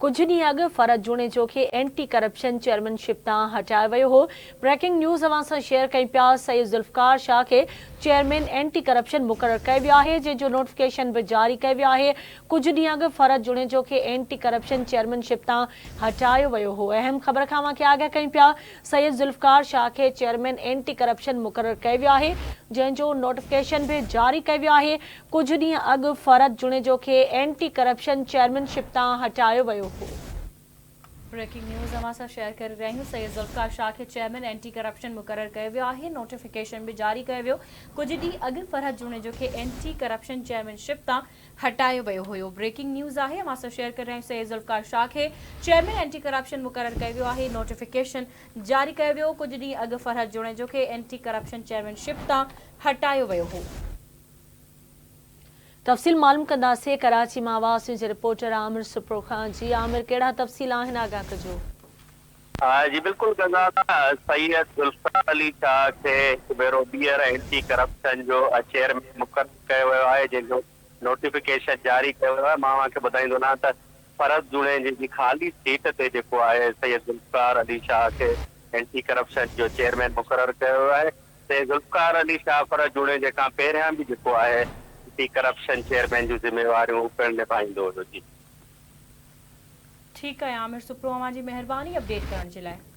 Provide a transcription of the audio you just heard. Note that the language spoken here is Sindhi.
ڪجهه ڏينهن اڳ فرحت جوڻيجو کي اينٽي ڪرپشن چيئرمين شپ تان هٽايو ويو هو. بريڪنگ نيوز اوهان سان شيئر ڪيون پيا سيد ذوالفقار شاهه کي چيئرمين اينٽي ڪرپشن مقرر ڪيو ويو آهي جنهن جو نوٽيفڪيشن به جاري ڪيو ويو آهي. ڪجهه ڏينهن اڳ فرحت جوڻيجو کي اينٽي ڪرپشن چيئرمين شپ تان هٽايو ويو هو. اهم خبر کان اوهان کي آگاهه ڪيون پيا سيد ذوالفقار شاهه کي چيئرمين اينٽي ڪرپشن مقرر ڪيو ويو آهي جنهن جو نوٽيفڪيشن به جاري ڪيو ويو آهي. ڪجهه ڏينهن اڳ فرحت جوڻيجو کي اينٽي ڪرپشن چيئرمين شپ تان هٽايو ويو هو. بريڪنگ نيوز اوهان سان شيئر ڪري رهيا آهيون سيد ذوالفقار شاهه کي چيئرمين اينٽي ڪرپشن مقرر ڪيو ويو آهي نوٽيفڪيشن به جاري ڪيو ويو ڪجهه ڏينهن اڳ فرحت جوڻيجو کي اينٽي ڪرپشن چيئرمين شپ تان هٽايو ويو هيو بريڪنگ نيوز آهي اوهان سان شيئر ڪري رهيا آهيون سيد ذوالفقار شاهه کي چيئرمين اينٽي ڪرپشن مقرر ڪيو ويو آهي نوٽيفڪيشن جاري ڪيو ويو ڪجهه ڏينهن اڳ فرحت جوڻيجو کي اينٽي ڪرپشن چيئرمين شپ تان هٽايو ويو هو. تفصيل معلوم ڪنداسين ڪراچي مان آواز نيوز جي رپورٽر عامر سپرو کان جي عامر ڪهڙا تفصيل آهن آگاهه ڪجو. جي بلڪل غزالا سيد ذوالفقار علي شاهه کي هڪ ڀيرو ٻيهر اينٽي ڪرپشن جو چيئرمين مقرر ڪيو ويو آهي جنهن جو نوٽيفڪيشن جاري ڪيو ويو آهي مان اوهان کي ٻڌائيندو هلان ته فرحت جوڻيجي جي خالي سيٽ تي جيڪو آهي سيد ذوالفقار علي شاهه کي اينٽي ڪرپشن جو چيئرمين مقرر ڪيو ويو آهي سيد ذوالفقار علي شاهه فرحت جوڻيجي کان پهريان به جيڪو آهي اينٽي ڪرپشن چيئرمين جون ذميواريون پڻ نڀائيندو هيو جي. ٺيڪ آهي عامر سپرو اوهان جي مهرباني اپڊيٽ ڪرڻ جي لاء.